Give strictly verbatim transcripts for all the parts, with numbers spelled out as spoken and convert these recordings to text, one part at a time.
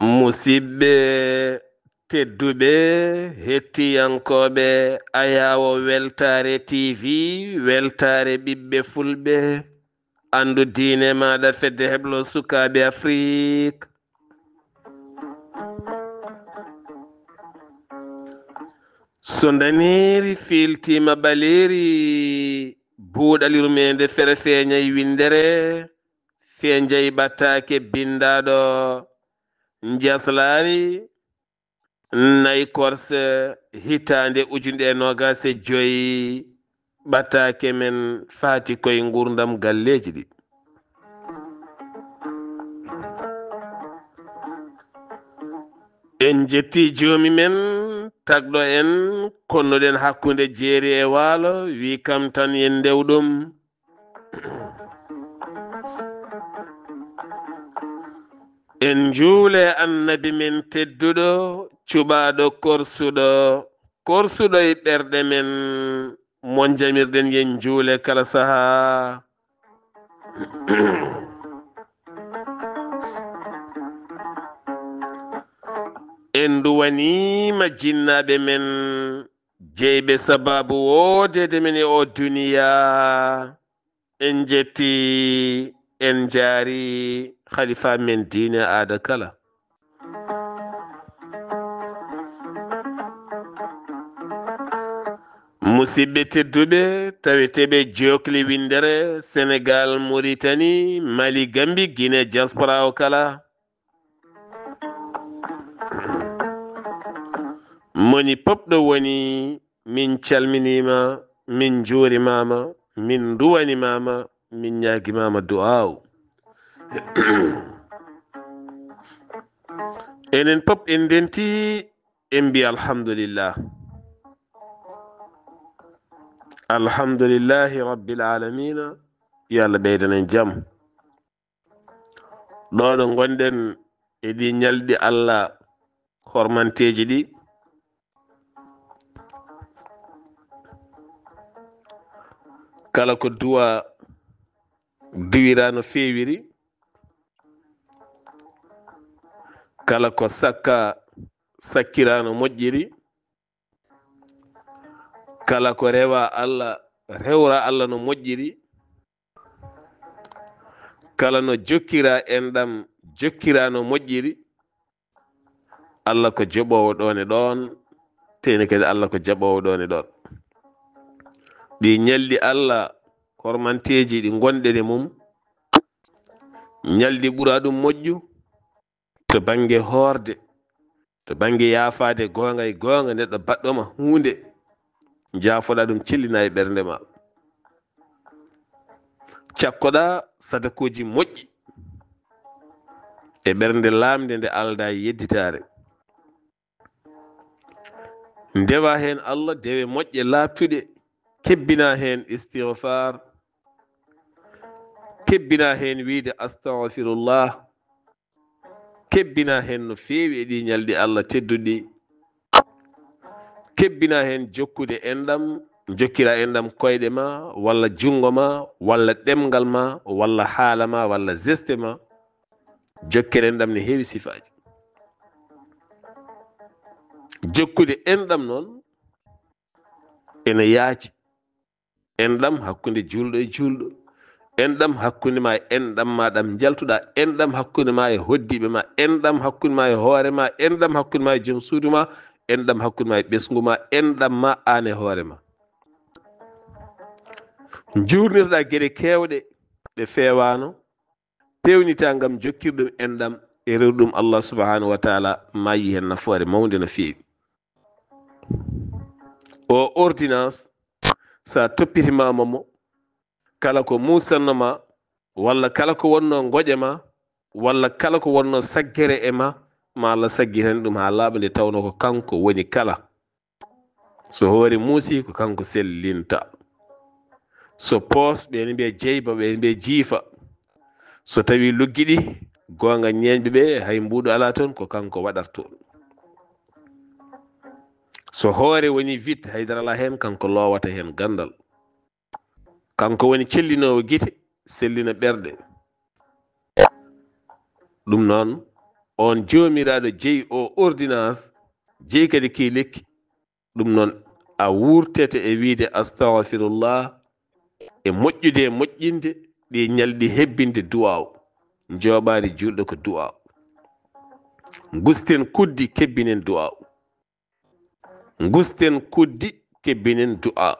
Musidɓe tedduɓe, hettiyankooɓe Ayaawo Weltaare T V, weltaare ɓiɓɓe Fulɓe, anndu diine maaɗa, fedde heblo sukaaɓe Afrik. So ndaneeri fiiltiima ɓaleeri, buuɗal yurmeende fere feeñay winndere, feeñay ɓataake binndaaɗo, njaslaari, nay korse, hitaande ujunere e noogaas e joy, ɓataake men faati koye nguurndam galleeji ɗi. En njetti joomi men, tagɗo en, konnuɗen hakkunde jeeri e waalo, wi kam tan yen ndew ɗum. En njuule Annabi men tedduɗo, cuɓaaɗo korsuɗo, korsuɗo e ɓerɗe men, mo njamirɗen yen njuule kala sahaa. En nduwaniima jinnaaɓe men, jeyɓe sabaabu woodeede men e oo duniyaa. En njetti, en njaari Khalifa men diine aada kala. Musidɓe tedduɓe, taweteeɓe jookli winndere, Senegal, Mauritanie, Mali, Gambie, Guinée, diaspora o kala. Moni pop ɗo woni, min calminiima, min njuurimaama, min nduwanimaama, min ñaagimaama du'aaw. Enen pop en ndenti, en mbi alhamdulillah. Alhamdulillahi rabbil alamina. Yo Allah ɓeydan en jam. Ɗo ɗo ngonɗen e ɗi ñalɗi Allah hormanteeji ɗi, kala ko duwa duwira no feewiri, kala ko sakka sakkira no moƴƴiri, kala ko rewa Allah rewra Allah no moƴƴiri, kala no jokkira enɗam jokkira no moƴƴiri. Allah ko joɓoowo ɗoon e ɗoon, teyni kadi Allah ko jaɓoowo ɗoon e ɗoon. Ɗi ñalɗi Allah hormanteeji ɗi ngonɗen e mum, ñalɗi ɓura ɗum moƴƴu to bannge hoorde, to bannge yaafaade goonga e goonga, neɗɗo baɗɗo ma huunde, njaafoɗaa ɗum, cellina e ɓernde ma. Cakkoɗaa sadakooji moƴƴi e ɓernde laamnde nde aldaa e yedditaare. Ndewa heen Allah dewe moƴƴe laaɓtuɗe, kebbina heen istigfaar, kebbina heen wiyde astagfirullah, kebbina heen no feewi e ɗi ñalɗi Allah tedduɗi. Kebbina heen jokkude enɗam, jokkira enɗam koyɗe ma, walla junngo ma, walla ɗemngal ma, walla haala ma, walla geste ma. Jokkere enɗam ne heewi sifaaji. Jokkude enɗam noon ene yaaji. Enɗam hakkunde juulɗo e juulɗo, enɗam hakkunde ma e enɗam ma ɗam njaltuɗaa, enɗam hakkunde ma e hoɗdiiɓe ma, enɗam hakkunde ma e hoore ma, enɗam hakkunde ma e joom suudu ma, enɗam hakkunde ma e ɓesngu ma, enɗam ma aan e hoore ma. Njuurnitoɗaa geɗe keewɗe ɗe feewaano, peewnita ngam jokkirɗum enɗam e rewruɗum Allah subhanahu wa taala, maayi heen nafoore mawnde no feewi. O ordonnance, so a toppitimaama mo, kala ko muusannoo ma, walla kala ko wonnoo ngoƴa ma, walla kala ko wonnoo saggere e ma, ma Allah saggitan ɗum haa laaɓa, nde tawnoo ko kanko woni kala. So hoore muusi, ko kanko sellinta. So poos, ɓe ne mbiya jeyba, ɓe ne mbiya jiifa. So tawi luggiɗi, goonga ñeeñɓe ɓe, hay mbuuɗu alaa toon, ko kanko waɗata toon. So hoore woni vide, haydara alaa heen, kanko loowata heen ganndal. Kanko woni cellinoowo gite, sellina ɓerɗe. Ɗum noon, oon joomiraaɗo jeyi o ordonnance, jeyi kadi kii lekki, ɗum noon, a wuurtete e wiide astagfirullah, e moƴƴude e moƴƴinde ɗi ñalɗi hebbinde duwaaw, njooɓaari juulɗo ko duwaaw. Ngusten kuddi, kebbinen duwaaw. Ngusten kuddi, kebbinen du'aa.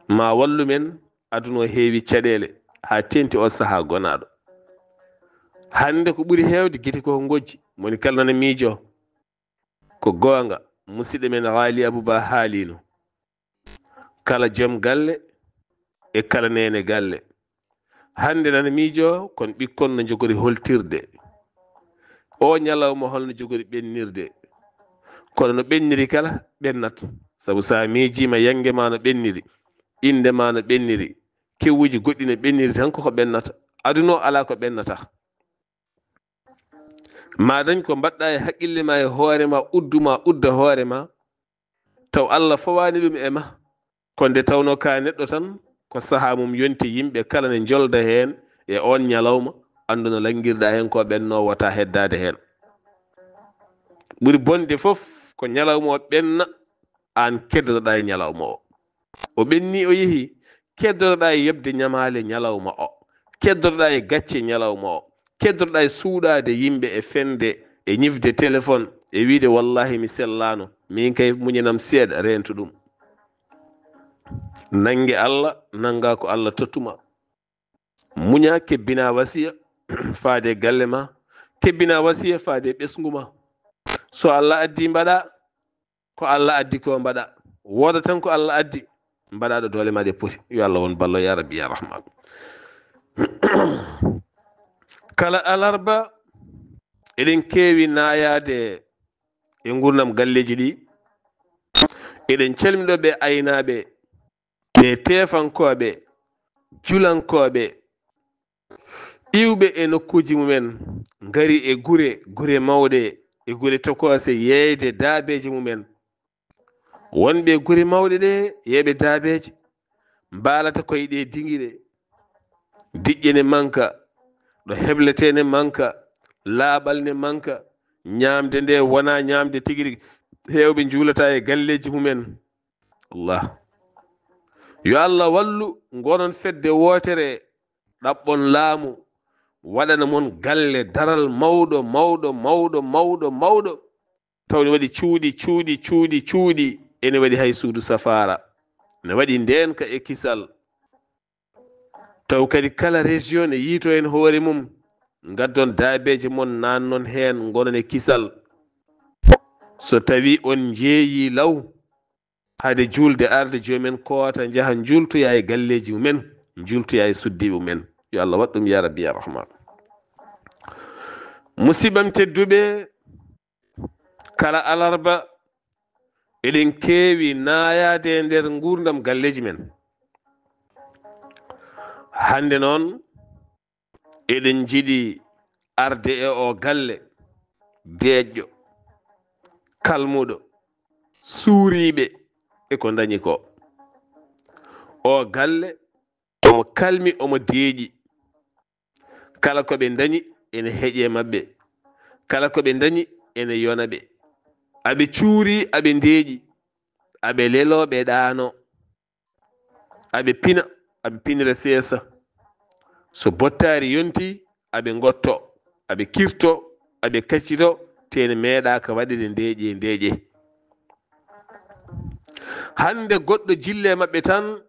Ma wallu men, aduna o heewi caɗeele, haa teenti o sahaa gonaaɗo. Hannde ko ɓuri heewde gite ko ngojji, moni kala nana miijo. Ko goonga, musidɗo men Haali Abuba haalino. Kala joom galle e kala neene galle. Hannde nana miijo, kono ɓikkon no njogori holtirde. O ñalawma hol no jogori ɓennirde. Kono no ɓenniri kala, ɓennat. Sabu so a miijiima yannge ma no ɓenniri, innde ma no ɓenniri, kewuuji goɗɗi no ɓenniri tan, koko ɓennata. Aduna o alaa ko ɓennata. Ma dañ ko mbaɗɗa e haqqille ma e hoore ma, uddu ma, udda hoore ma, taw Allah fawaani ɗum e ma. Ko nde tawnoo ka neɗɗo tan, ko sahaa mum yonti, yimɓe kala ne njolda heen e oon ñalawma, anndu no lanngirɗa heen ko ɓennoo, wota heddaade heen. Ɓuri bonde fof ko ñalawma o ɓenna, aan keddotoɗa e ñalawma o. O ɓenni, o yehi, keddotoɗa e yoɓde ñamaale ñalawma o, keddotoɗa e gacce ñalawma o, keddotoɗa e suuɗaade yimɓe e fende e ñifde téléphone e wiide, "Wallahi, mi sellaano, min kay muñanam seeɗa, reentu ɗum." Nannge Allah, nannga ko Allah tottuma. Muña, kebbina wasiya faade galle ma, kebbina wasiya faade ɓesngu ma. So Allah addi, mbaɗa. Ko Allah addi ko mbaɗa. Wooda tan ko Allah addi, mbaɗa ɗo doole ma ɗe poti. Yo Allah won ballo, ya Rabbi, ya Rahman. Kala alarba, eɗen keewi naayaade e nguurndam galleeji ɗi. Eɗen calmini ɗo ɓe aynaaɓe, ɓe teefankooɓe, julankooɓe, iwɓe e nokkuuji mumen, ngari e gure, gure mawɗe e gure tokoose, yeeyde daabeeji mumen. Wonɓe e gure mawɗe ɗe, yeeyɓe daabeeji, mbaalata koye ɗe dingire. Diƴƴe ne manka, ɗo hebletee ne manka, laaɓal ne manka, ñaamde nde wona ñaamde tigi rigi. Heewɓe njuulata e galleeji mumen. Allah. Yo Allah wallu, ngonon fedde wootere, ɗaɓɓon laamu, waɗana mon galle daral mawɗo, mawɗo, mawɗo, mawɗo, mawɗo. Taw ne waɗi cuuɗi, cuuɗi, cuuɗi, cuuɗi. Ene waɗi hay suudu safaara. Ne waɗi ndeenka e kisal. Taw kadi kala région ne yiito heen hoore mum. Ngaddon daabeeje mon, naannon heen, ngonon e kisal. So tawi on njeeyi law, hade juulde arde, joomen koota njaha njuultoya e galleeji mumen, njuultoya e suddiiɓe mumen. Yo Allah waɗ ɗum, ya Rabbi, ya Rahman. Musidɓam tedduɓe, kala alarba, eɗen keewi naayaade e nder nguurndam galleeji men. Hannde noon, eɗen njiɗi arde e o galle, deeƴƴo, kalmuɗo, suuriiɓe e ko ndañi ko. O galle, omo kalmi, omo deeƴi. Kala ko ɓe ndañi ene heƴe maɓɓe. Kala ko ɓe ndañi ene yona ɓe. Aɓe cuuri, aɓe ndeeƴi, aɓe lelo, ɓe ɗaano. Aɓe pina, aɓe pinira seesa. So bottaari yonti, aɓe ngotto, aɓe kirto, aɓe kaccito, te ne meeɗaaka waɗede ndeeƴe, ndeeƴe. Hannde goɗɗo jille maɓɓe tan,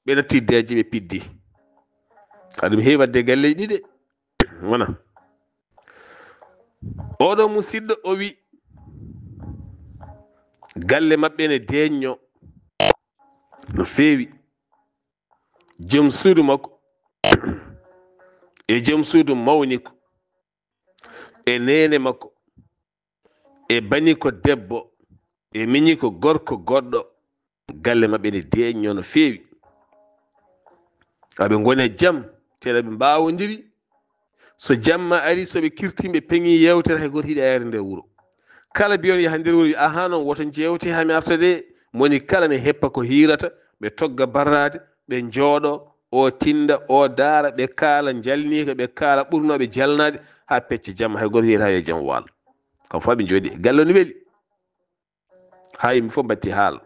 ɓe natti deeƴe, ɓe piddi. Aɗum heewi waɗde galleeji ɗi de. Wona. Oɗo musidɗo o wi, galle maɓɓe ne deeƴño no feewi. Joom suudu makko e joom suudu mawniko e neene makko e baniko debbo E miñi ko gorko goɗɗo, galle maɓɓe ne deeƴnoo no feewi. Aɓe ngoni e jam, tee aɓe mbaawondiri. So jamma ari, so ɓe kirtii, ɓe peŋii yeewtere, hay gooto yiɗaa yaade nder wuro. Kala biyono yaha nder wuro, wiya, "Ahaa, noon, woto njeewte haa mi arta de." Moni kala ne heppa ko hiirata, ɓe togga barraade, ɓe njooɗo, o tinda, o daara, ɓe kaala njalniika, ɓe kaala ɓurnooɓe jalnaade, haa pecce jamma, hay gooto wiyataa yo jam waal. Kam fof ɓe njooɗi, galle o ne weli. Haa yimɓe fof mbatti haala.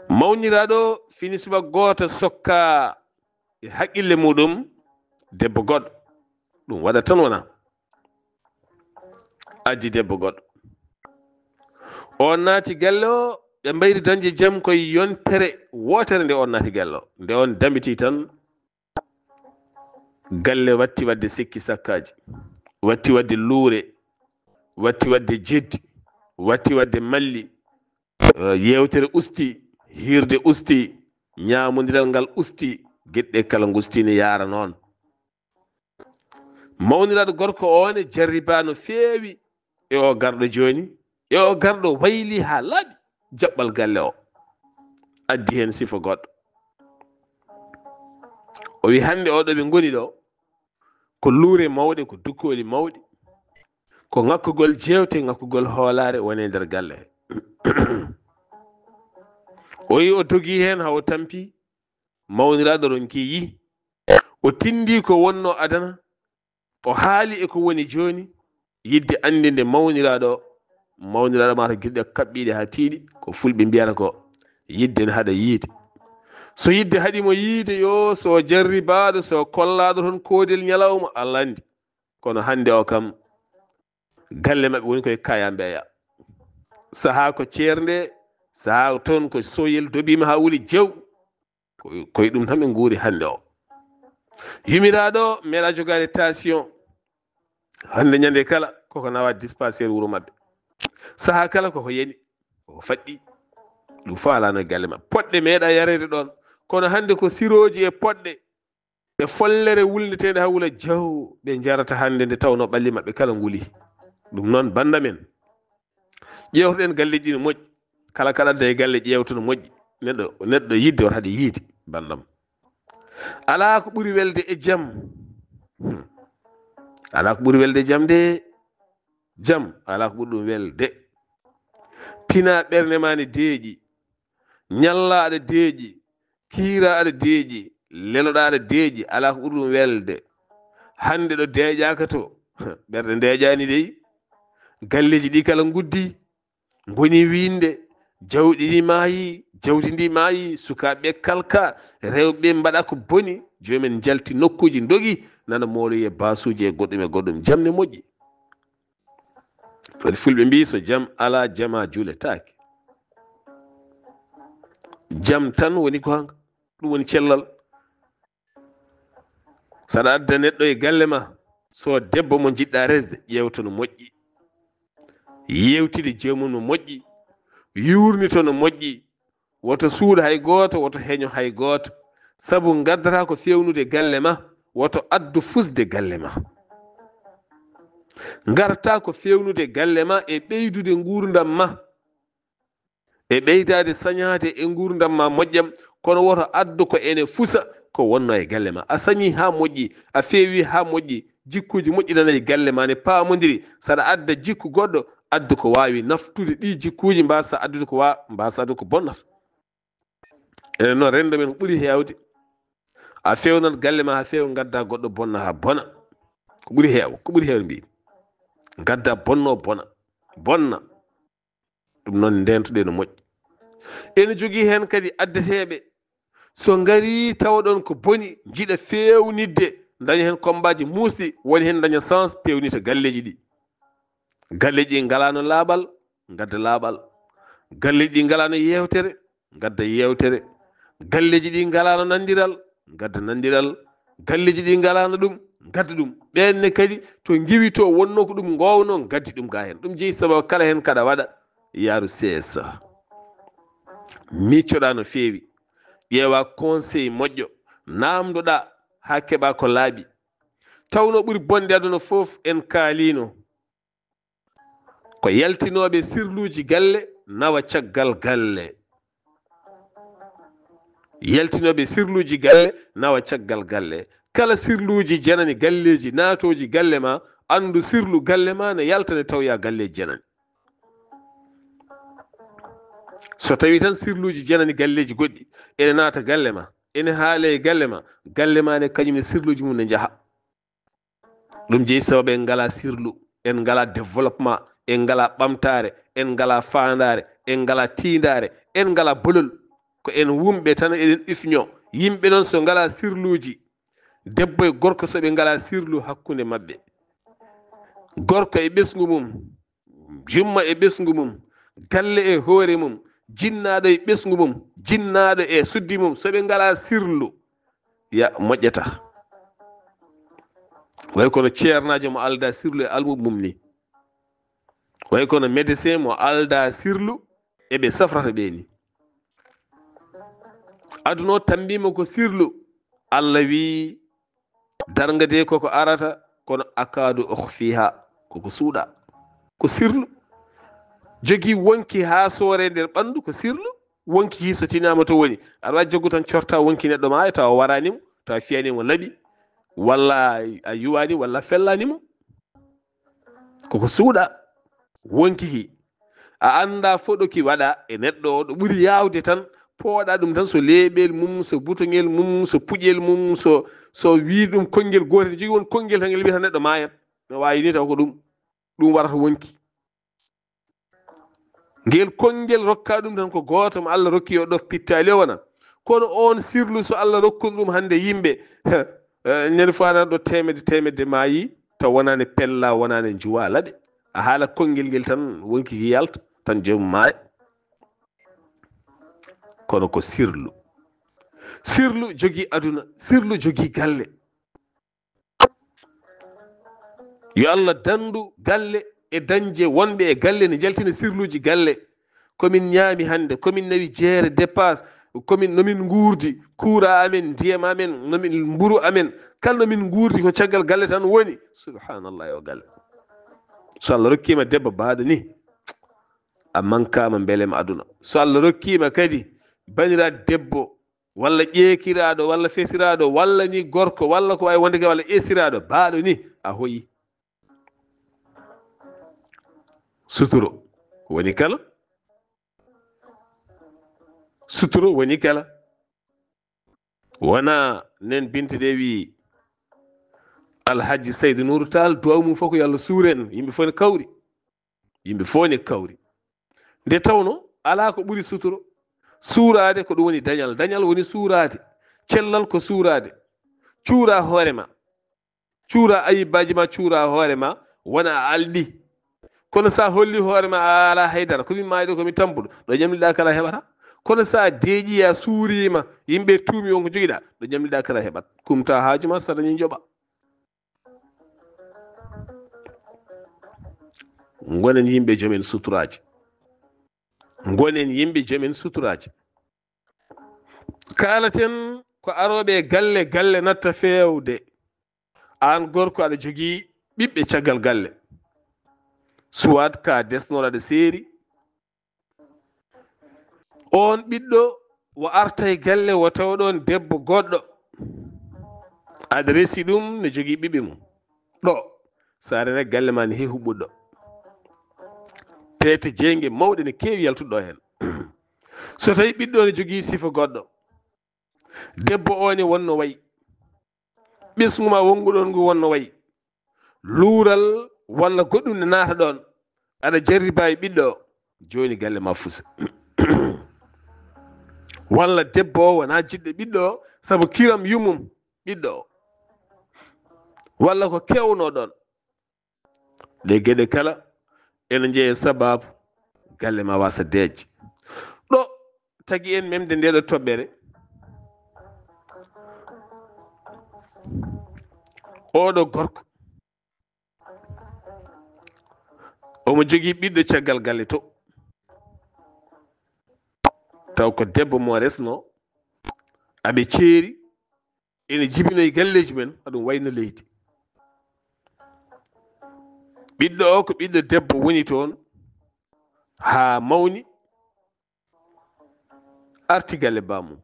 Mawniraaɗo fini subaka gooto sokka e haqqille muɗum debbo goɗɗo. Ɗum waɗa tan wona addi debbo goɗɗo. O naati galle o, ɓe mbayri dañde jam koye yontere wootere nde o naati galle o. Nde on damiti tan, galle watti waɗde sikki sakkaaji, watti waɗde luure, watti waɗde jeddi, watti waɗde malli. Eh, yeewtere usti, hiirde usti, ñaamondiral ngal usti, geɗe kala ngusti ne yaara noon. Mawniraaɗo gorko o ne jarribaa no feewi e o garɗo jooni, e o garɗo wayli haa laaɓi jaɓɓal galle o. Addi heen sifa goɗɗo. O wi hannde oɗo ɓe ngoni ɗo, ko luure mawɗe, ko dukkooli mawɗi, ko ŋakkugol jeewte, ŋakkugol hoolaare woni e nder galle. O yi o dogi heen haa o tampi, mawniraaɗo ronki yi. O tindi ko wonno adana, o haali e ko woni jooni, yidde anndinde mawniraaɗo, mawniraaɗo maa to giɗɗe kaɓɓiiɗe haa tiiɗi, ko fulɓe mbiyata ko yidde ne haɗa yiide. So yidde haɗi mo yiide, yo so jarribaaɗo, so kollaaɗo toon koodel ñalawma, Allah anndi. Kono hannde o kam, galle maɓɓe woni koye kaya mbeya. Sahaa ko ceernde, sahaa toon ko soyel dobiima haa wuli jew. Ko, koye ɗum tan ɓe nguuri hannde o. Yumiraaɗo meeɗa jogaade tension. Hannde ñande kala koko nawa dispensaire wuro maɓɓe. Sahaa kala koko yani, koko faɗɗi. Ɗum fof alaano e galle maɓɓe. Poɗɗe meeɗa yareede ɗoon. Kono hannde ko sirooji e poɗɗe e follere wulneteende haa wula jaw, ɓe njarata hannde nde tawnoo ɓalli maɓɓe kala nguli. Ɗum noon, bannda men, ƴeewtoɗen galleeji ɗi no moƴƴi. Kala kaɗa adda e galle, ƴeewto no moƴƴi. Neɗɗo, neɗɗo yidde wata haɗe yiide, banndam. Alaa ko ɓuri welde e jam. Hmm. Alaa ko ɓuri welde e jam de. Jam, alaa ko ɓuri ɗum welde. Pina ɓernde ma ne deeƴi. Ñalla aɗa deeƴi. Kiira aɗa deeƴi. Leloɗa aɗa deeƴi. Alaa ko ɓuri ɗum welde. Hannde ɗo deeƴaaka to, ɓerɗe ndeeƴaani dey. Galleeji ɗi kala nguddi. Ngoni wiinde, jawɗi ɗi maayi, jawdi ndi maayi, sukaaɓe kalka, rewɓe mbaɗa ko boni, joomen njalti nokkuuji ndogi, nana mooloye baasuuji e goɗɗum e goɗɗum. Jam ne moƴƴi. Waɗi fulɓe mbii, so jam alaa, jamaa juuletaake. Jam tan woni goonga, ɗum woni cellal. Saɗa adda neɗɗo e galle ma, so debbo mo njiɗɗa resde, ƴeewto no moƴƴi. Yeewtide joomum no moƴƴi. Yuurnito no moƴƴi. Woto suuɗ hay gooto, woto heño hay gooto. Sabu ngaddata ko feewnude galle ma, woto addu fusde galle ma. Ngarta ko feewnude galle ma e ɓeydude nguurndam ma. E ɓeydaade sañaade e nguurndam ma moƴƴam, kono woto addu ko ene fusa ko wonno e galle ma. A sañi haa moƴƴi, a feewi haa moƴƴi, jikkuuji moƴƴi nana e galle ma ne paamondiri. Saɗa adda jikku goɗɗo, addu ko waawi naftude ɗi jikkuuji, mbaasa addude ko wa-, mbaasa addude ko bonnata. Enen noon, renndo men ko ɓuri heewde, a feewnat galle ma haa feewa, ngadda goɗɗo bonna haa bona. Ko ɓuri heew, ko ɓuri heewde mbii. Ngadda bonno bona, bonna. Ɗum noon, ndeentoɗen no moƴƴi. Ene jogii heen kadi addeteeɓe, so ngarii tawaɗon ko boni, njiɗa feewnitde, ndaña heen kommbaaji muusɗi, woni heen ndaña sens peewnita galleeji ɗi. Galleeji ɗi ngalaano laaɓal, ngadda laaɓal. Galleeji ɗi ngalaano yeewtere, ngadda yeewtere. Galleeji ɗi ngalaano nanndiral, ngadda nanndiral. Galleeji ɗi ngalaano ɗum, ngadda ɗum. Ɓeen ne kadi, to ngiwi to wonnoo ko ɗum ngoowno, ngaddi ɗum gaa heen. Ɗum jeyi sababu kala heen kaɗa waɗa, yaaru C S A. Miiccoɗaa no feewi. Ƴeewaa conseil moƴƴo. Naamndoɗaa haa keɓaa ko laaɓi. Tawnoo ɓuri bonde aduna fof, en kaaliino. Ko yaltinooɓe sirluuji galle nawa caggal galle. Yaltinooɓe sirluuji galle nawa caggal galle. Kala sirluuji janani galleeji naatooji galle ma, anndu sirlu galle ma ne yalta ne tawoya galleeji janani. So tawii tan sirluuji janani galleeji goɗɗi ene naata galle ma, ene haale e galle ma, galle ma ne kañum e sirluuji mum ne njaha. Ɗum jeyi sababu en ngalaa sirlu, en ngalaa développement, en ngalaa ɓamtaare, en ngalaa faandaare, en ngalaa tiindaare, en ngalaa bolol. Ko en wumɓe tan, eɗen ifño. Yimɓe noon so ngalaa sirluuji, debbo e gorko so ɓe ngalaa sirlu hakkunde maɓɓe, gorko e ɓesngu mum, jumma e ɓesngu mum, galle e hoore mum, jinnaaɗo e ɓesngu mum, jinnaaɗo e suddi mum, so ɓe ngalaa sirlu, ya moƴƴata. Way kono ceernaajo mo aldaa sirlu e almuɓe mum ni. Way kono médecin mo aldaa sirlu e ɓe safrata ɓe ni. Aduna o tammbima ko sirlu. Allah wi, darnga de koko arata, kono akadu ukhfiha, koko suuɗa, ko sirlu. Jogii wonki haa soore nder ɓanndu, ko sirlu. Wonki ki so tinaama to woni, aɗa wawi jaggu tan corta wonki neɗɗo maaya, tawa o warani mo, tawa fiyani mo laɓi, walla a yuwani, walla fellani mo. Koko suuɗa wonki ki. A annda foɗo ki waɗa e neɗɗo o, ɗo ɓuri yaawde tan, pooɗa ɗum tan, so leeɓel mum, so butoŋel mum, so puƴel mum, so, so wi ɗum konngel gootel, ne jogii won konngel tan ngel wiyata neɗɗo maayat. No waawi ni taw ko ɗum, ɗum warata wonki. Ngel konngel rokka ɗum tan ko gooto mo Allah rokki yo ɗof pittaali o wona. Kono on sirlu so Allah rokkun ɗum hannde yimɓe, eh, ñande fo aɗa ɗo teemedde, teemedde maayi, taw wonaani pella, wonaani njuwa laɗe. A haala konngel ngel tan, wonki ki yalta, tan joomum maaya. Kono ko sirlu. Sirlu jogii aduna, sirlu jogii galle. Yo Allah danndu galle e dañde wonɓe e galle ne njaltina sirluuji galle. Ko min ñaami hannde, ko min nawi jeere dépasse, ko min, no min nguurdi, kuura amen, ndiyam amen, no min, mburu amen, kala no min nguurdi ko caggal galle tan woni. Subhanallah, yo galle. So Allah rokkiima debbo baaɗo ni, a mankaama mbelema aduna. So Allah rokkiima kadi baniraaɗo debbo, walla ƴeekiraaɗo, walla fesiraaɗo, walla ni gorko, walla ko wawi wonde ke, walla esiraaɗo, baaɗo ni, a hoyi. Suturo woni kala. Suturo woni kala. Wona nen Binta de wi Alhaji Saydu Nuuru Taal, duwaw mum fof ko yo Allah suur en, yimɓe fof ne kawri. Yimɓe fof ne kawri. Nde tawno alaa ko ɓuri suturo. Suuraade ko ɗum woni dañal. Dañal woni suuraade. Cellal ko suuraade. Cuura hoore ma. Cuura ayibbaaji ma, cuura hoore ma, wona a alɗi. Kono so a holli hoore ma a alaa haydara, ko min maayi ɗo, ko min tampuɗo, ɗo ñamliɗaa kala heɓata. Kono so a deeƴi, a suuriima, yimɓe tuumi won ko jogiɗaa, ɗo ñamliɗaa kala heɓat. Kumta haaju ma, so a dañi njoɓa. Ngonen yimɓe jomen suturaaji. Ngonen yimɓe jomen suturaaji. Kaalaten ko arooɓe e galle, galle natta feewde. Aan gorko aɗa jogii ɓiɓɓe caggal galle. Soit ka desnooɗo aɗa seeri. Oon ɓiɗɗo wo arta e galle, wo tawa ɗoon debbo goɗɗo. Aɗa resi ɗum, ne jogii ɓiɓɓe mum. Ɗo, so a renat galle ma ne heewi huɓɓude ɗo. Peete jeynge mawɗe ne keewi yaltude ɗo heen. So tawi ɓiɗɗo ne jogii sifa goɗɗo, debbo o ne wonno wayi, ɓesngu ma wonngu ɗoon ngu wonno wayi, luural walla goɗɗum ne naata ɗoon, aɗa jarriba e ɓiɗɗo o, jooni galle ma fusa. Walla debbo o wona jiɗɗo ɓiɗɗo o, sabu kiram yummum ɓiɗɗo o. Walla ko kewno ɗoon. Ɗe geɗe kala ene jeeya sababu galle ma wasa deeƴde. Ɗo tagi en memde nde ɗo toɓɓere. Oɗo gorko, omo jogii ɓiɗɗo caggal galle to. Taw ko debbo mo resno, aɓe ceeri, ene jibinoyi galleeji men, haɗum wayno leydi. Ɓiɗɗo o ko ɓiɗɗo debbo woni toon, haa mawni, arti galle bammum.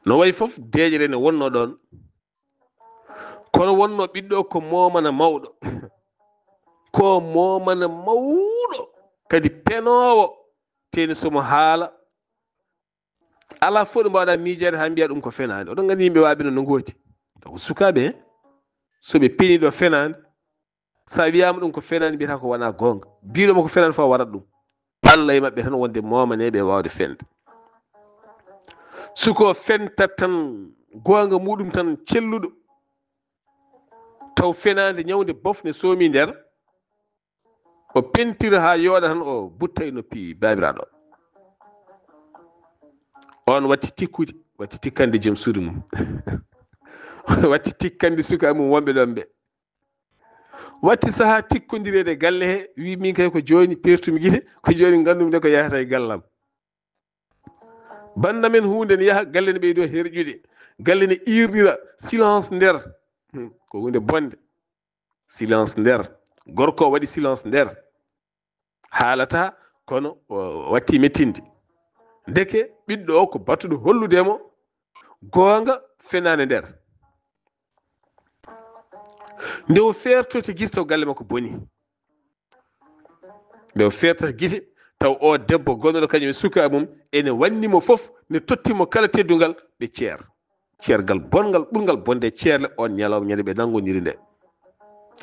No wayi fof, deeƴre ne wonno ɗon. Kono wonno ɓiɗɗo ko momana mawɗo. Ko momana mawɗo, kadi penoowo, teni somo haala. Alaa fof ɗo mbaawɗa miijaade haa mbiya ɗum ko fenaande. Oɗon nganndi yimɓe waaɓe no, no ngooti. Taw ko sukaaɓe, he? So ɓe peni ɗo fenaande, so a wiyaama ɗum ko fenaande, mbiyata ko wonaa goonga. Biiɗo mo ko fenaande fof warat ɗum. Allah e maɓɓe tan wonde moomaneeɓe e waawde fende. Suko fenta tan, goonga muɗum tan celluɗo. Taw fenaande ñawnde bof ne soomi nder. O pentira haa yooɗa tan, o butta e noppi baabiraaɗo. On watti tikkude, watti tikkande joom suudu mum. Watti tikkande sukaaɓe mum wonɓe ɗon ɓe. Watti sahaa tikkondireede galle he, wi min kay ko jooni pertumi gite, ko jooni nganndumi de ko yahata e gallam. Bannda men huunde ne yaha, galle ne ɓeydo herƴude, galle ne iirɗira, silence nder. Hmm, ko huunde bonde. Silence nder. Gorko o waɗi silence nder. Haalata, kono o watti mettinde. Ndeke ɓiɗɗo o ko battuɗo hollude mo goonga fenaande nder. Nde o feertoto gite, galle makko boni. Nde o feertata gite, taw o debbo gonɗo kañum e suka mum, ene wanni mo fof, ne totti mo kala teddungal, ɓe ceer. Ceergal bonngal, ɓurngal bonde ceerle on ñalawma ñande ɓe nanngondiri nde.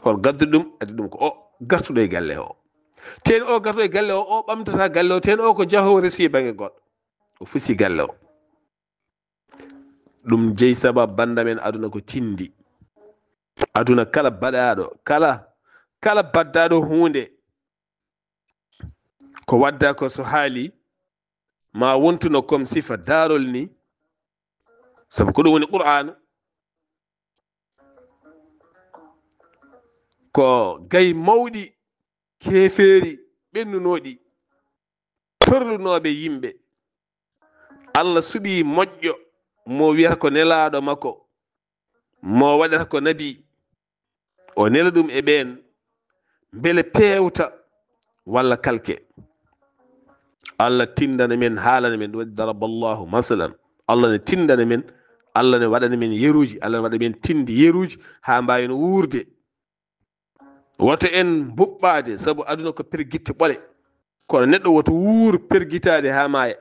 Hol gadduɗo ɗum? Addi ɗum ko o gartuɗo e galle o. Teen o gartuɗo e galle o, o ɓamtata galle o, teen o ko jahoowo resu e bannge goɗɗo. O fusi galle o. Ɗum jeyi sabab bannda men aduna ko tindi. Aduna kala baɗaaɗo, kala, kala baddaaɗo huunde, ko wadda ko so haali, ma wontuno comme sifa daarol ni, sabu ko ɗum woni Qur'aana. Ko gay mawɗi keefeeri ɓennunooɗi, torlunooɓe yimɓe. Allah suɓii moƴƴo mo wiyata ko nelaaɗo makko, mo waɗata ko nabi, o nela ɗum e ɓeen, mbele peewta walla kalke. Allah tindana men, haalana men, ɗum waɗi daraballahu masalan. Allah ne tindana men, Allah ne waɗana men yeruuji, Allah ne waɗa men tindi yeruuji haa mbaawen wuurde. Woto en mbuɓɓaade, sabu aduna ko pergitte ɓole. Kono neɗɗo woto wuur pergitaade haa maaya.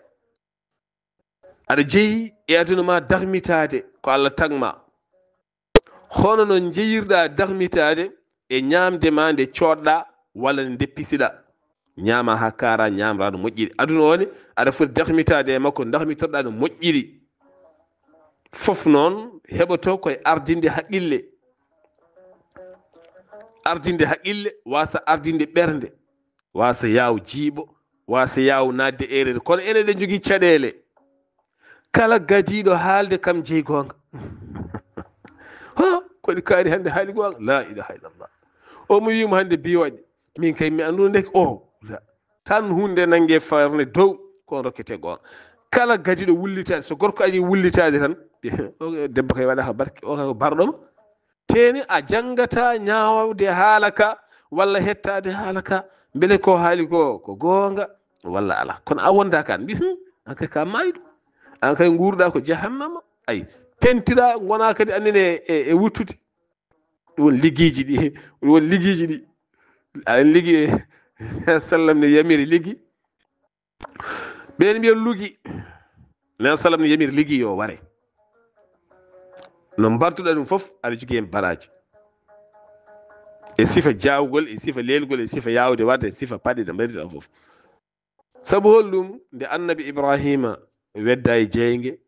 Aɗa jeyi e aduna ma darmitaade ko Allah tagma. Hono no njeyirɗa darmitaade e ñaamde ma nde coodɗa walla nde deppisiɗa. Ñaama haa kaara, ñaamra no moƴƴiri. Aduna o ne, aɗa foti darmitaade e makko, darmitorɗa no moƴƴiri. Fof noon heɓoto koye ardinde haqqille. Ardinde haqqille, wasa ardinde ɓernde, wasa yaaw jiiɓo, wasa yaaw naatde erreur. Kono enen eɗen njogii caɗeele. Kala gadiiɗo haalde kam jeyi goonga. Ha, ko ɗi kaari hannde haali goonga. La ilaha illallah. O mo wiimo hannde bi waɗi. Min kay mi annduno ndeke o. La. Tan huunde nannge farne dow, ko on rokkete goonga. Kala gadiiɗo wullitaade, so gorko ari wullitaade tan, o debbo kay waɗa ko barke, o kay ko barɗoma. Teeni a janngata ñaawde haala ka, walla hettaade haala ka, mbele ko haali ko, ko goonga, walla alaa. Kono a wonda kan, mbi, "Hmm, an kay ka maayɗo. An kay nguurɗa ko jahannama." Ay, pentira, ngona kadi annene e, e, e wuttude. Ɗum woni liggiiji ɗi, ɗum woni liggiiji ɗi. Aɗa liggi, sallam ne yamiri liggi. Ɓeen mbiya lugi. Nen salam ne yamiri liggi yo ware. No mbartuɗa ɗum fof, aɗa jogii heen baraaji. E sifa jaawgol, e sifa leelgol, e sifa yaawde warde, e sifa paɗɗe ɗe mbaɗirɗa fof. Sabu hol ɗum? Nde Annabi Ibrahima wedda e jeynge,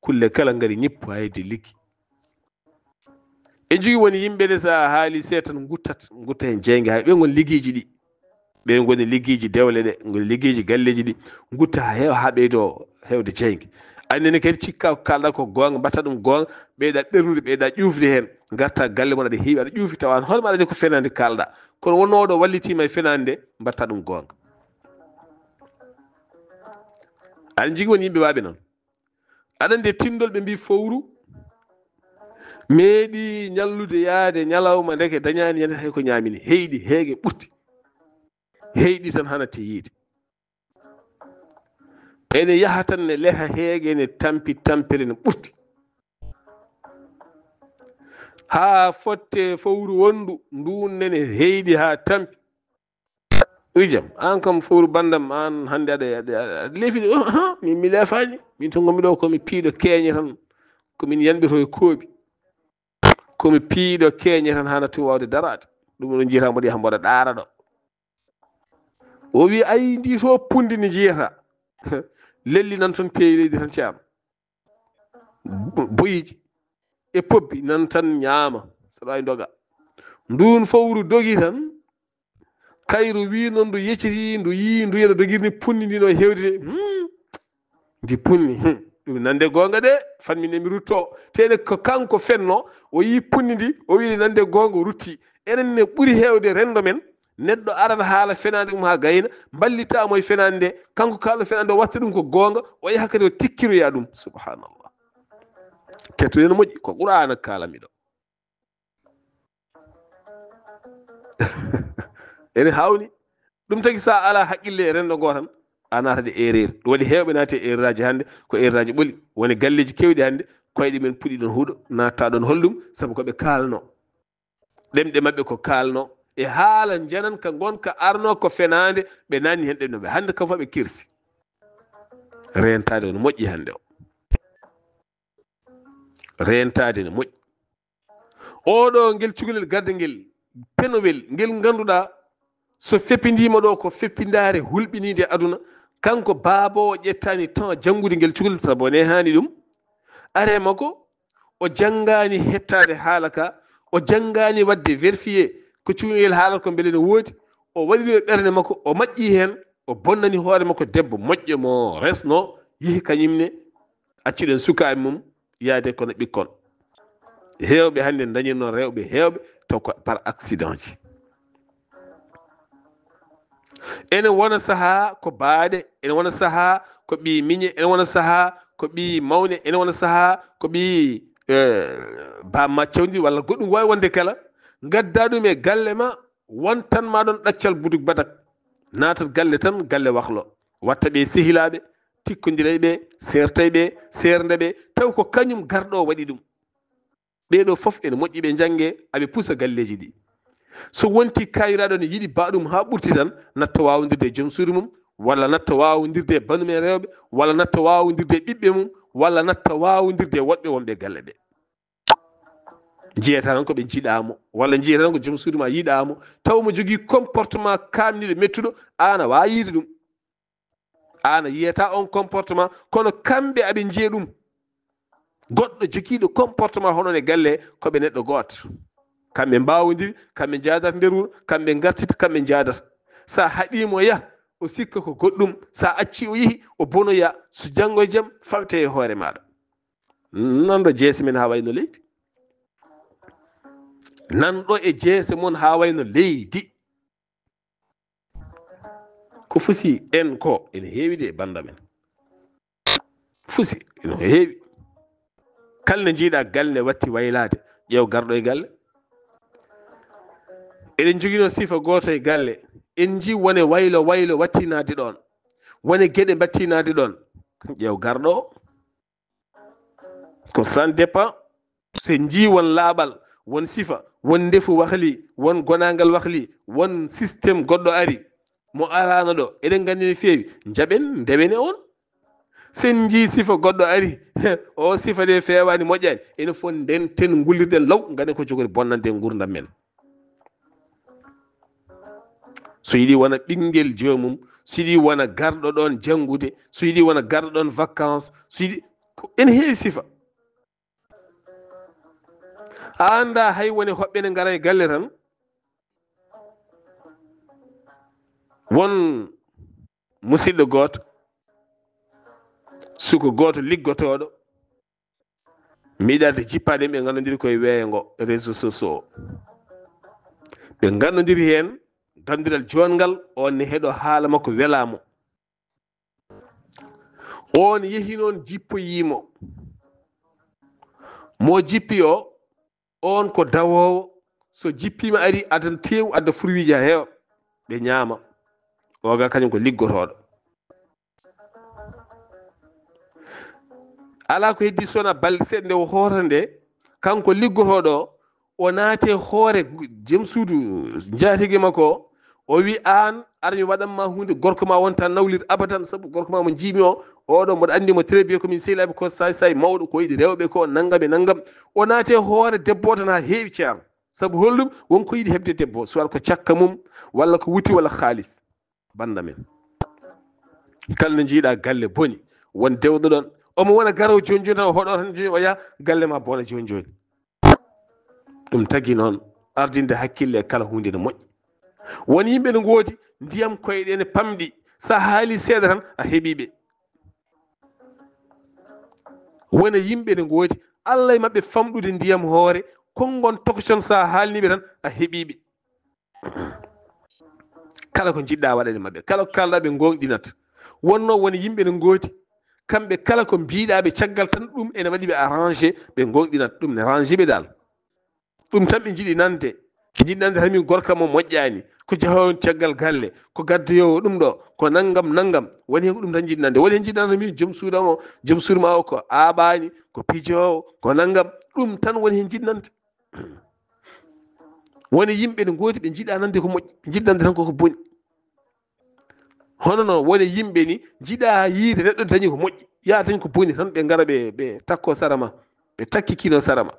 kulle kala ngari ñippo hayde liggi. E jogi woni yimɓe de, so a haali seeɗa tan nguttat, ngutta heen jeynge, hay ɓe ngon liggiiji ɗi. Ɓe ngoni liggiiji dewle ɗe, ngoni liggiiji galleeji ɗi, ngutta haa heewa, haa ɓeydo heewde jeynge. Annene kadi cikka ko kalɗa ko goonga, mbatta ɗum goonga, ɓeyɗa ɓernude, ɓeyɗa ƴuufde heen, ngarta galle mon aɗa heewi, aɗa ƴuufi tawa an hoore ma aɗa ko fenaande kalɗa. Kono wonno oɗo wallitiima e fenaande, mbatta ɗum goonga. Aɗa jogii won yimɓe waaɓe noon. Aɗa anndi e tinndol ɓe mbii fowru meeɗi ñallude yaade ñalawma, ndeke dañaani ñande hay ko ñaamini, heyɗi, heege ɓurti. heyɗi tan hana te yiide. Ene yaha tan ne leha heege, ne tampi tampere, ne ɓurti. Haa fotte fowru wondu, ndun nene heyɗi haa tampi. Wi jam, an kam fowru bandam, an hannde aɗa, aɗa, aɗa leefi de. Oh, ah, min mi leefaani. Min to ngonmi ɗo ko mi piiɗo keeñe tan. Ko min yanɓe to e kooɓi. Ko mi piiɗo keeñe tan hana tun waawde daraade. Ɗum ɗo njiyata mboɗo yaha mboɗo ɗaara ɗo. O wi, "Ay, ndi to punndi ndi njiyata." Lelli nan toon peewi leydi tan, ceerno. Bo-, boyiji e pobbi nan tan ñaama, saɗa waawi doga. Ndun fowru dogi tan, kayru wi noon ndu yecciti, ndu yii, ndu yeno dogirni punndi ndi no hewde. Hmm. Ndi punni, hmm, ɗum nande goonga de, fan min emi rutto. Tene ko kanko fenno, o yii punndi ndi, o wiɗi nande goonga, o rutti. Enen ne ɓuri heewde renndo men, neɗɗo arata haala fenaande mum haa gayna, mballita mo e fenaande nde, kanko kaalɗo fenaande o watta ɗum ko goonga, o yaha kadi o tikkiroya ɗum. Subhanallah. Kettoɗen moƴƴi, ko Qur'aana kaalami ɗo. Ene hawni. Ɗum tagi sa ala haqqille e renndo ngo tan, a naatata e erreur. Ɗum waɗi heewɓe naati e erreur aji hannde, ko erreur aji ɓoli. Woni galleeji keewɗi hannde, koyɗe men puɗi ɗon huɗo, natta ɗon holɗum, sabu ko ɓe kaalno. Ɗemɗe maɓɓe ko kaalno. E haala njanan ka ngonka arno ko fenaande, ɓe nanni heen ɗemɗe maɓɓe. Hannde kam fof ɓe kirsi. Reentaade no moƴƴi hannde o. Reentaade no moƴƴi. Oɗo ngel cukalel garde ngel penowel, ngel ngannduɗaa so feppindiima ɗo ko feppindaare hulɓiniinde aduna, kanko baaba o ƴettaani temps janngude ngel cukalel, sabu o nehaani ɗum. Are makko, o janngaani hettaade haala ka, o janngaani waɗde vérifier ko cukalel ngel haalata ko mbele no woodi, o waɗi ɗum e ɓernde makko, o maƴƴi heen, o bonnani hoore makko debbo moƴƴo mo resno, yehi kañum ne, accuɗen sukaaɓe mum yaade kono ɓikkon. Heewɓe hannde dañirno rewɓe heewɓe taw ko par accident ji. Ene wona sahaa ko baaɗe, ene wona sahaa ko ɓii miñe, ene wona sahaa ko ɓii mawne, ene wona sahaa ko ɓii, eh, ba maccawdi walla goɗɗum waawi wonde kala. Ngadda ɗum e galle ma, wontan ma ɗon ɗaccal buduk badak. Naatat galle tan, galle wahlo. Watta ɓe sehilaaɓe, tikkondira e ɓe, seerta e ɓe, seernda ɓe, taw ko kañum garɗo o waɗi ɗum. Ɓee ɗoo fof ene moƴƴi ɓe njannge, aɓe pusa galleeji ɗi. So wonti kaayiraaɗo ne yiɗi baaɗum haa ɓurti tan, natta waawondirde e joom suudu mum, walla natta waawondirde e banndum en rewɓe, walla natta waawondirde e ɓiɓɓe mum, walla natta waawondirde e woɗɓe wonɓe e galle ɓe. Njiyata tan ko ɓe njiɗaa mo, walla njiyata tan ko joom suudu ma yiɗaa mo, taw mo jogii comportement kaamniiɗo, mettuɗo, aan a waawi yiide ɗum. Aan a yiyata on comportement, kono kamɓe aɓe njiya ɗum. Goɗɗo jogiiɗo comportement hono ne galle, ko ɓe neɗɗo gooto. Kamɓe mbaawondiri, kamɓe njaadata nder wuro, kamɓe ngartita, kamɓe njaadata. Sa haɗii mo yah, o sikka ko goɗɗum. Sa acci o yehi, o bonoya. So janngo e jam, fawte e hoore maaɗa. Nanɗo jeese men haa wayno leydi. Nanɗo e jeese mon haa wayno leydi. Ko fusi en ko ene heewi de e bannda men. Fusi ene heewi. Kala nde njiiɗa galle watti waylaade, ƴeew garɗo e galle. Eɗen njoginoo sifa gooto e galle. En njii wone waylo waylo wattinaade ɗoon. Wone geɗe mbattinaade ɗoon. Ƴeew garɗo o. Ko ça dépend. So en njii won laaɓal, won sifa, won ndefu wahli, won gonaangal wahli, won système goɗɗo ari, mo araano ɗo, eɗen nganndi no feewi, njaɓen, ndewen e on. So en njii sifa goɗɗo ari, o sifa nde feewaani, moƴƴaani, ene fof ndenten, ngullirɗen law, ngaɗen ko jogori bonnande nguurndam men. So yiɗi wona ɓinngel joomum, so yiɗi wona garɗo ɗoon janngude, so yiɗi wona garɗo ɗoon vacances, so yiɗi, ko ene heewi sifa. A anndaa hay woni hoɓɓe ne ngara e galle tan. Won musidɗo gooto, suko gooto liggotooɗo, mi yiɗaade jippaade, ɓe nganndondiri koye weeyo ngo, réseaux sociaux o. Ɓe nganndondiri heen ganndiral joonngal, on ne heɗo haala makko welaa mo. On yehi noon jippoyii mo. Mo jippi o, on ko dawoowo, so jippiima ari, addan teewu, adda furwiiji haa heewa, ɓe ñaama. Oga kañum ko liggotooɗo. Alaa ko heddi so wonaa balɗe seeɗa nde o hoorata nde, kanko liggotooɗo o, o naati e hoore jom suudu njaatige makko o, o wi, "Aan, ara mi waɗan ma huunde, gorko ma wonta nawlir abadan, sabu gorko ma mo njiimi o, oɗo mboɗo anndi mo très bien, ko min sehilaaɓe, ko say say mawɗo, ko yiɗi rewɓe, ko nanngam e nanngam." O naati e hoore debbo o tan haa heewi, Ceerno. Sabu holɗum? Won ko yiɗi heɓde debbo, soit ko cakka mum, walla ko wuti, walla haalis. Bannda men. Kala no njiiɗa galle boni, won dewɗo ɗon. Omo wona garowo jooni jooni tan, o hoɗo tan jooni, o yaha galle ma bona jooni jooni. Ɗum tagi noon ardinde hakkille e kala huunde ne moƴƴi. Won yimɓe no ngoodi ndiyam koyɗe ne pamɗi, so a haali seeɗa tan a heɓii ɓe. Wona yimɓe ne ngoodi Allah e maɓɓe famɗude ndiyam hoore, konngon tokson so a haalni ɓe tan a heɓii ɓe. Kala ko njiɗɗa waɗa e maɓɓe, kala ko kalɗa ɓe ngoonɗinat. Wonno won yimɓe ne ngoodi, kamɓe kala ko mbiɗa ɓe caggal tan ɗum ene waɗi ɓe arrangé, ɓe ngoonɗinat ɗum ne rangé ɓe dal. Ɗum tan ɓe njiɗi nande, ɓe njiɗi nande tan min gorka mo moƴƴani, ko jahoowo caggal galle, ko gaddoyoowo ɗum ɗo, ko nanngam nanngam, woni heen ko ɗum tan njiɗi nande. Woni heen njiɗi nande min joom suudu am o, joom suudu ma o ko aaɓaani, ko pijoowo, ko nanngam, ɗum tan woni heen njiɗi nande. Woni yimɓe ne ngoodi ɓe njiɗa nande ko moƴƴi, ɓe njiɗi nande tan koko boni. Hono no woni yimɓe ni njiɗa yiide neɗɗo dañi ko moƴƴi, yaa dañi ko boni tan ɓe ngara ɓe, ɓe takko sara ma, ɓe takki kino sara ma.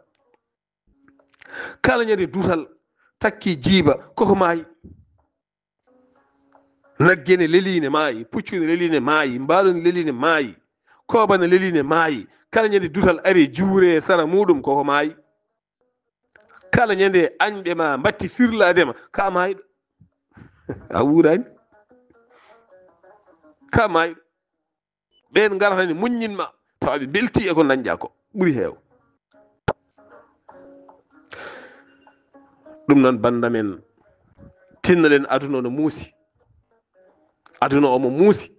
Kala ñande dutal takki jiiba koko maayi. Nagge ne leli ne maayi, puccu ne leli ne maayi, mbaalu ne leli ne maayi, kooba ne leli ne maayi. Kala ñande dutal ari juure e sara muɗum koko maayi. Kala ñande añɓe ma mbatti firlaade ma, ka maayɗo. A wuuraani? Ka maayɗo. Ɓeen ngarata ne muññin ma, tawa ɓe mbelti e ko dañƴa ko. Ɓuri heew. Ɗum noon, bannda men, tinnoɗen aduna no muusi. Aduna omo muusi.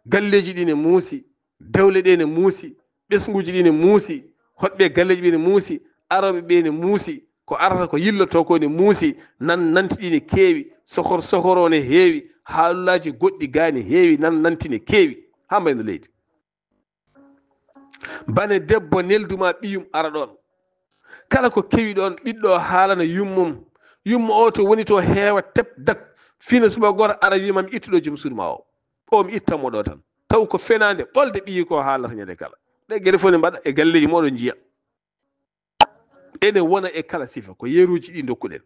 Galleeji ɗi ne muusi. Dewle ɗe ne muusi. Ɓesnguuji ɗi ne muusi. Hoɗɓe galleeji ɓe ne muusi. Arooɓe ɓe ne muusi. Ko arata ko yilloto ko ne muusi. Nan nanti ɗi ne keewi. Sohor sohoro ne heewi. Haalulaaji goɗɗi gaa ne heewi. Nan nanti ne keewi. Haa mbayno leydi. Bane debbo neldu ma ɓiyum ara ɗoon. Kala ko kewi ɗoon, ɓiɗɗo o haalana yummum. Yumma o to woni to heewa tep dak. Fina suba goto ara wiima mi ittuɗo joom suudu ma o. O mi ittanmo ɗo tan. Taw ko fenaande ɓolde ɓiyi ko haalata ñande kala. Ɗe geɗe fof ne mbaɗa e galleeji moɗon njiya. Ene wona e kala sifa, ko yeruuji ɗi ndokkuɗen.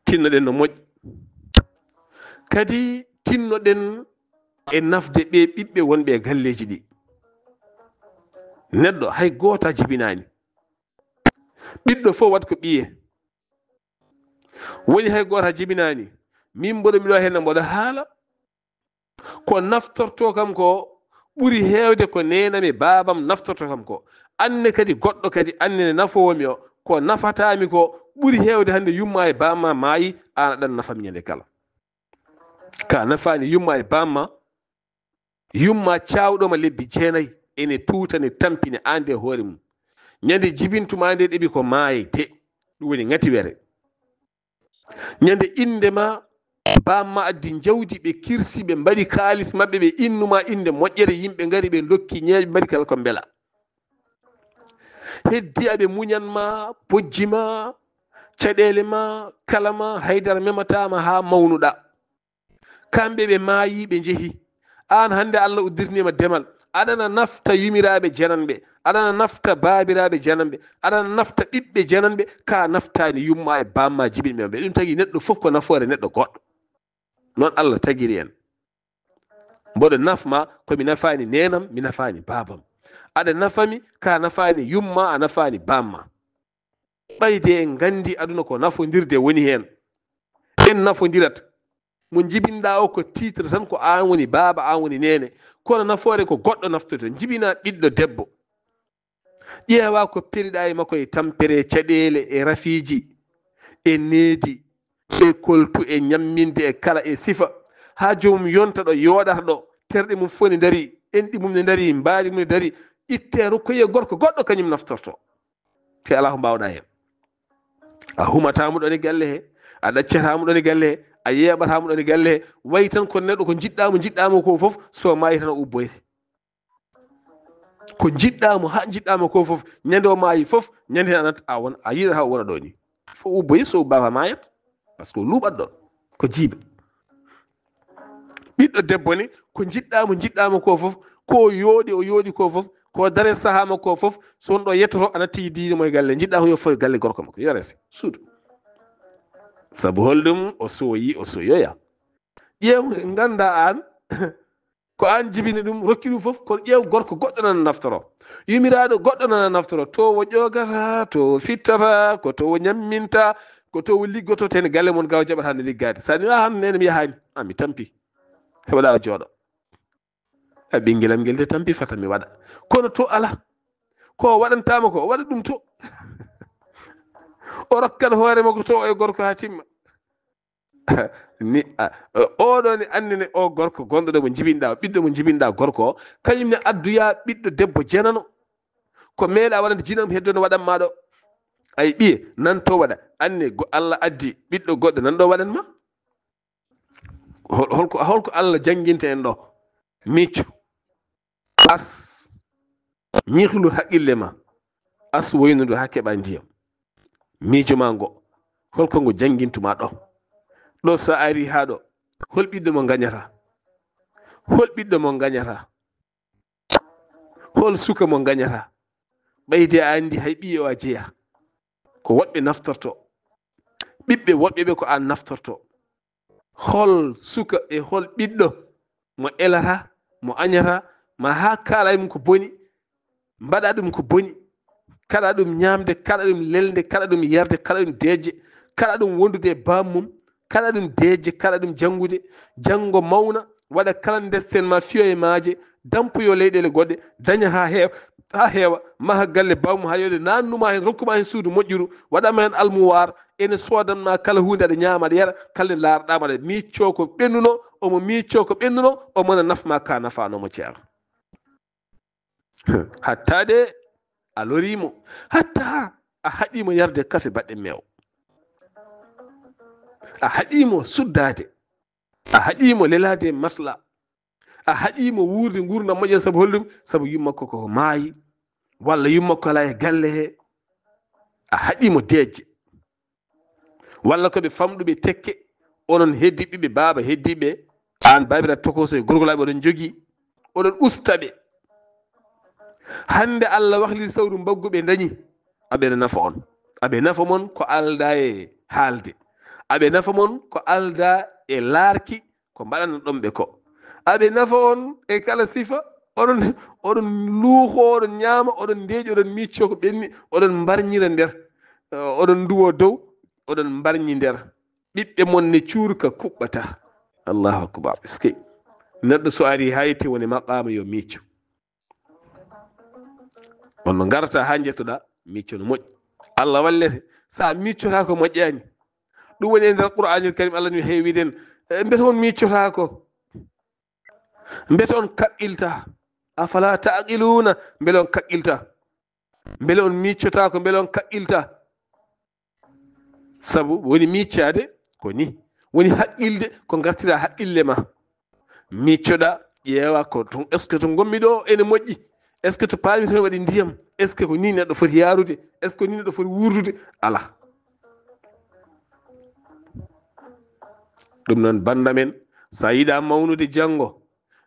Tinnoɗen no moƴƴi. Kadi tinnoɗen e nafde ɓe ɓiɓɓe wonɓe e galleeji ɗi. Neɗɗo hay gooto a jibinaani. Ɓiɗɗo fof wat ko ɓiye. Woni hay gooto a jibinaani. Min mboɗo mi ɗo heen mboɗo haala. Ko naftorto kam ko ɓuri heewde ko neenam e baabam naftorto kam ko. Anne kadi goɗɗo kadi anne ne nafoowo mi o, ko nafata mi ko ɓuri heewde hannde yumma e baamma maayi, aan aɗan nafam ñande kala. Ka nafaani yumma e baamma, yumma caawɗo ma lebbi jeenayi, ene tuuta, ne tampine aan nde hoore mum. Ñande jibintuma nde ɗeɓi ko maayde, ɗum woni ŋatiwere. Ñande innde ma, baamma addi njawdi, ɓe kirsi, ɓe mbaɗi kaalis maɓɓe, ɓe innuma innde moƴƴere, yimɓe ngari, ɓe ndokki ñeeɓe, mbaɗi kala ko mbela. Heddi aɓe muñan ma, bojji ma, caɗeele ma, kala ma, haydara memata ma haa mawnuɗa. Kamɓe ɓe maayi, ɓe njehi. Aan hannde Allah uddirniima demal. Aɗana nafta yumiraaɓe jananɓe. Aɗana nafta baabiraaɓe jananɓe. Aɗana nafta ɓiɓɓe jananɓe. Ka naftaani yumma e baamma jibinɓe maɓɓe. Ɗum tagi neɗɗo fof ko nafoore neɗɗo goɗɗo. Noon Allah tagiri en. Mboɗo nafma ko mi nafaani neenam, mi nafaani baabam. Aɗa nafami, ka nafaani yumma, a nafaani baamma. Ɓayde en nganndi aduna ko nafondirde woni heen. En nafondirat. Mo njibinɗa o ko titre tan, ko aan woni baaba, aan woni neene. Kono nafoore ko goɗɗo naftoto. Njibina ɓiɗɗo debbo. Ƴeewa ko periɗa e makko e tampere, caɗeele, e rafiiji, e needi, e koltu, e ñamminde, e kala, e sifa. Haa joomum yonta ɗo, yooɗata ɗo, terɗe mum fof ne ndarii, enɗi mum ne ndarii, mbaadi mum ne ndarii. Itte rokkoye gorko goɗɗo, kañum naftorto. Te alaa ko mbaawɗa heen. A humataa mo ɗoon e galle he. A ɗaccata mo ɗon e galle he, a yeeɓata mo ɗon e galle he. Wayi tan ko neɗɗo ko njiɗɗa mo, njiɗɗa mo ko fof, so maayi tan o ubboyte. Ko njiɗɗa mo, haa njiɗɗa mo ko fof, ñande o maayi fof, ñande a nat-, a won-, a yiɗata o wona ɗo ni. Fof ubboyi, so ubbaaka maayat. Parce que luuɓat ɗon. Ko jiiba. Ɓiɗɗo debbo ni, ko njiɗɗa mo, njiɗɗa mo ko fof, ko o yooɗi, o yooɗi ko fof, ko dare sahaa makko ko fof, so won ɗo yettoto, a natti diide mo e galle, njiɗɗa ko yo fof e galle gorko makko, yo rese, suudu. Sabu holɗum? O sooyi, o sooyoya. Ƴeew, ngannda aan, ko aan jibini ɗum, rokki ɗum fof, kono ƴeew gorko goɗɗo nana naftoro. Yumiraaɗo goɗɗo nana naftoro, to o ƴoogata, to o fittata, ko to o ñamminta, ko to o liggoto, ten galle mon gaw jaɓata nde liggaade. So a ni, "Ah, hannde nene mi yahaani." Ah, mi tampi. Heɓaɗa o jooɗo. A ɓinngel am ngel de tampi fata mi waɗa. Kono to ala. Ko o waɗantaama ko, o waɗa ɗum to. O rokkan hoore makko to o e gorko haa timma. Ni, a, oɗo ni annene o gorko gonɗo ɗo mo jibinɗa, ɓiɗɗo mo jibinɗa gorko o, kañum ne addoya ɓiɗɗo debbo jenano. Ko meeɗa waɗande jinam heddo no waɗan ma ɗo. Ay ɓiye, nan to waɗa. Anne go-, Allah addi ɓiɗɗo goɗɗo nan ɗo waɗan ma. Hol-, holko, holko Allah jannginta en ɗo? Micco. As, ñiihlu haqqille ma. As woynudu haa keɓa ndiyam. Miijo ma ngo, holko ngo janngintuma ɗo? Ɗo so a ari haa ɗo, hol ɓiɗɗo mo ngañata? Hol ɓiɗɗo mo ngañata? Hol suka mo ngañata? Ɓayde a anndi hay ɓiye o a jeya. Ko woɗɓe naftorto. Ɓiɓɓe woɗɓe ɓe ko an naftorto. Hol suka e hol ɓiɗɗo mo elata, mo añata, ma haa kaala e mum ko boni, mbaɗa ɗum ko boni, kaɗa ɗum ñaamde, kaɗa ɗum lelde, kaɗa ɗum yarde, kaɗa ɗum deeƴde, kaɗa ɗum wondude e baam mum, kaɗa ɗum deeƴde, kaɗa ɗum janngude, janngo mawna, waɗa kala ndesten ma fiyo e maaje, dampoyo leyɗeele goɗɗe, daña haa heewa, haa heewa, maha galle baam mum haa yooɗe, naannuma heen, rokkuma heen suudu moƴƴuru, waɗama heen almuwaar, ene soodanma kala huunde, aɗa ñaama, aɗa yara, kala nde laarɗama, aɗa miicco ko ɓennuno, omo miicco ko ɓennuno, omo na nafma ka nafanomo, ceerno. Hatta de a lorimo, hatta a haɗimo yarde kafe baɗɗe meew. A haɗimo suddaade. A haɗimo lelaade masla. A haɗimo wuurde nguurndam moƴƴa sabu holɗum? Sabu yumma ko, ko maayi. Walla yumma ko ala e galle he. A haɗimo deeƴde. Walla ko ɓe famɗuɓe tekke, onon heddiɓe ɓe baaba heddiɓe, aan baabiraɗo tokooso e gorgolaaɓe oɗon njogii, oɗon usta ɓe. Hannde Allah wahlii sawru mbaggu ɓe ndañi, aɓe nafa on. Aɓe nafa mon ko alda e haalde. Aɓe nafa mon ko alda e laarki ko mbaɗanno ɗon ɓe ko. Aɓe nafa on e kala sifa, oɗon, oɗon luuho, oɗon ñaama, oɗon ndeeƴi, oɗon miicco ko ɓenni, oɗon mbarñira nder, eh, oɗon nduwo dow, oɗon mbarñi nder. Ɓiɓɓe mon ne cuurka kuɓɓata. Allahu akbar. Eskey. Neɗɗo so ari haa yetti woni maqaama yo miicco. On no ngarata haa njettoɗa, miicco no moƴƴi. Allah wallete, sa miiccotaako moƴƴaani. Ɗum woni e nder Qur'aanil Karim, Allah no heewiden, eh, mbete on miiccotaako? Mbete on kaqqilta? Afala taqiluna? Mbele on kaqqilta? Mbele on miiccotaako? Mbele on kaqqilta? Sabu woni miiccaade ko ni. Woni haqqilde ko ngartira haqqille ma. Miiccoɗa, ƴeewa ko to, est-ce que to ngonmi ɗo ene moƴƴi? Est-ce que to paami to waɗi ndiyam? Est-ce que ko ni neɗɗo foti yaarude? Est-ce que ko ni neɗɗo foti wuurdude? Ala. Ɗum noon, bannda men, so a yiɗa mawnude janngo,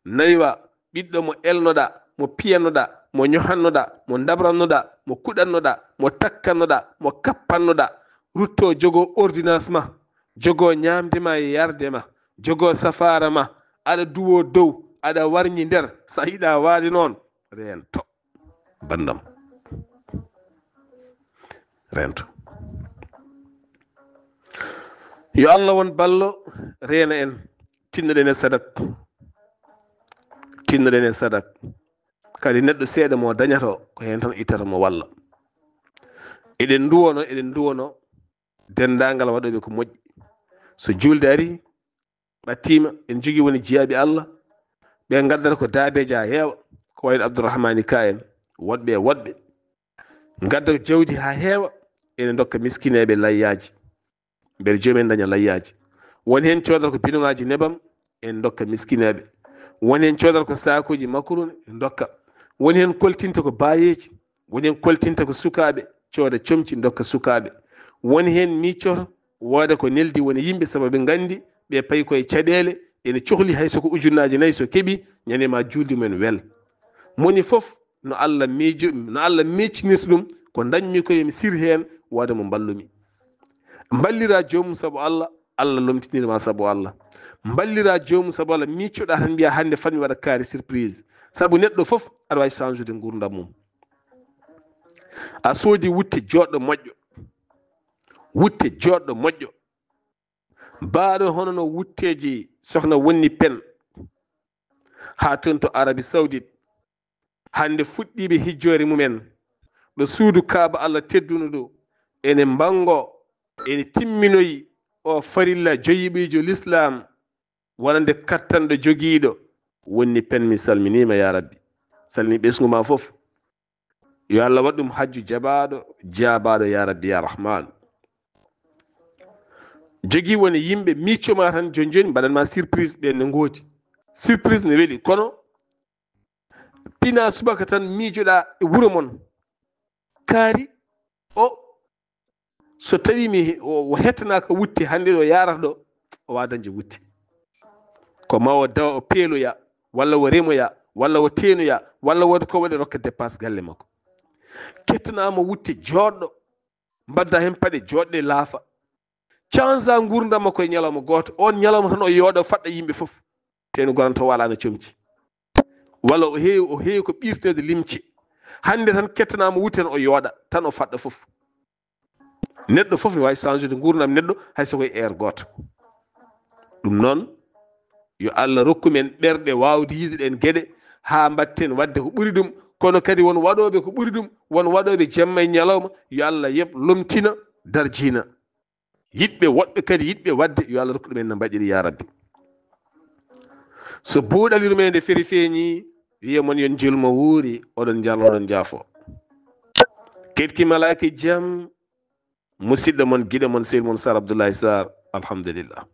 naywa ɓiɗɗo mo elnoɗa, mo piyanoɗa, mo ñohannoɗa, mo ndabrannoɗa, mo kuɗannoɗa, mo takkannoɗa, mo kappannoɗa, rutto jogo ordonnance ma, jogo ñaamde ma e yarde ma, jogo safaara ma, aɗa duwo dow, aɗa warñi nder, so a yiɗa waade noon, reento. Banndam. Reento. Yo Allah won ballo, reena en, tinnoɗen e sadak. Tinnoɗen e sadak. Kadi neɗɗo seeɗa mo dañata o, ko heen tan ittata mo walla. Eɗen nduwono, eɗen nduwono denndaangal waɗooɓe ko moƴƴi. So juulde ari, ɓattiima, ene jogii woni jiyaaɓe Allah, ɓe ngaddata ko daabeeji haa heewa, ko wayno Abdourahmani Ka en, woɗɓe e woɗɓe. Ngadda jawdi haa heewa, ene ndokka miskineeɓe layyaaji. mbele joomum en daña layyaaji. Won heen coodata ko bidoŋaaji nebam, en ndokka miskineeɓe. Won heen coodata ko saakuuji makaroni, en ndokka. Won heen koltinta ko baayeeji, won heen koltinta ko sukaaɓe, cooda comci ndokka sukaaɓe. Won heen miicoto wooda ko neldi woni yimɓe, sabu ɓe nganndi ɓe payi koye caɗeele, ene cohli hay so ko ujunnaaji nayi, so keɓi, ñande ma juulde mum en wel. Moni fof no Allah miijo, no Allah miicinirta ɗum, ko ndañmi ko yomi sir heen, wooda mo mballumi. Mballira joomum sabu Allah, Allah lomtinir ma sabu Allah. Mballira joomum sabu Allah, miicoɗa tan mbiya hannde fat mi waɗa kaari surprise. Sabu neɗɗo fof aɗa waawi change de nguurndam mum. A soodi wutte jooɗɗo moƴƴo. Wutte jooɗɗo moƴƴo. Baaɗo hono no wutteeji sohna Wonni Pen haa toon to Arabie Saoudite. Hannde fuɗɗiiɓe hijjoore mumen ɗo suudu Kaaba Allah tedduno ɗo, ene mbanngo, ene timminoyi o farilla joyiɓiijo Lislaam, wonande kattanɗo jogiiɗo. Wonni Pen, mi salminiima, yaa Rabbi. Salmini ɓesngu ma fof. Yo Allah waɗ ɗum hajju jaɓaaɗo, jaabaaɗo, yaa Rabbi, yaa Rahmaan. Jogii woni yimɓe miico ma tan, jooni jooni mbaɗan ma surprise, ɓeen ne ngoodi. Surprise ne weli, kono pina subaka tan miijoɗa e wuro mon. Kaari o, so tawi mi he-, o, o hettanaaka wutte hannde ɗo yarata ɗo, o waawa dañde wutte. Ko ma o dawa o peeloya, walla o remoya, walla o teenoya, walla wooda ko waɗi rokka dépense galle makko. Kettanaama wutte jooɗɗo, mbadda heen paɗe jooɗɗe laafa. Canza nguurndam makko e ñalawma gooto. On ñalawma tan o yooɗa, o faɗɗa yimɓe fof. Te no goranto wala no comci. Walla o heewi, o heewi ko ɓirteede limce. Hannde tan kettanaama wutte tan o yooɗa, tan o faɗɗa fof. Neɗɗo fof ne waawi change de nguurndam neɗɗo, hay so ko e heure gooto. Ɗum noon, yo Allah rokku men ɓerɗe waawde yiide ɗeen geɗe, haa mbaɗten waɗde ko ɓuri ɗum. Kono kadi won waɗooɓe ko ɓuri ɗum, won waɗooɓe jemma e ñalawma, yo Allah yoɓ lomtina, darjina. Yiɗɓe woɗɓe kadi, yiɗɓe waɗde, yo Allah rokku ɗumen no mbaɗiri, yaa Rabbi. So buuɗal yurmeende feri feeñi, wiye mon yon njulmo wuuri, oɗon njarlo, oɗon njaafo. Ketki malaaki jam, musidɗo mon, giɗo mon, sehil mon, Sar Abdoulaye Sarr. Alhamdulillah.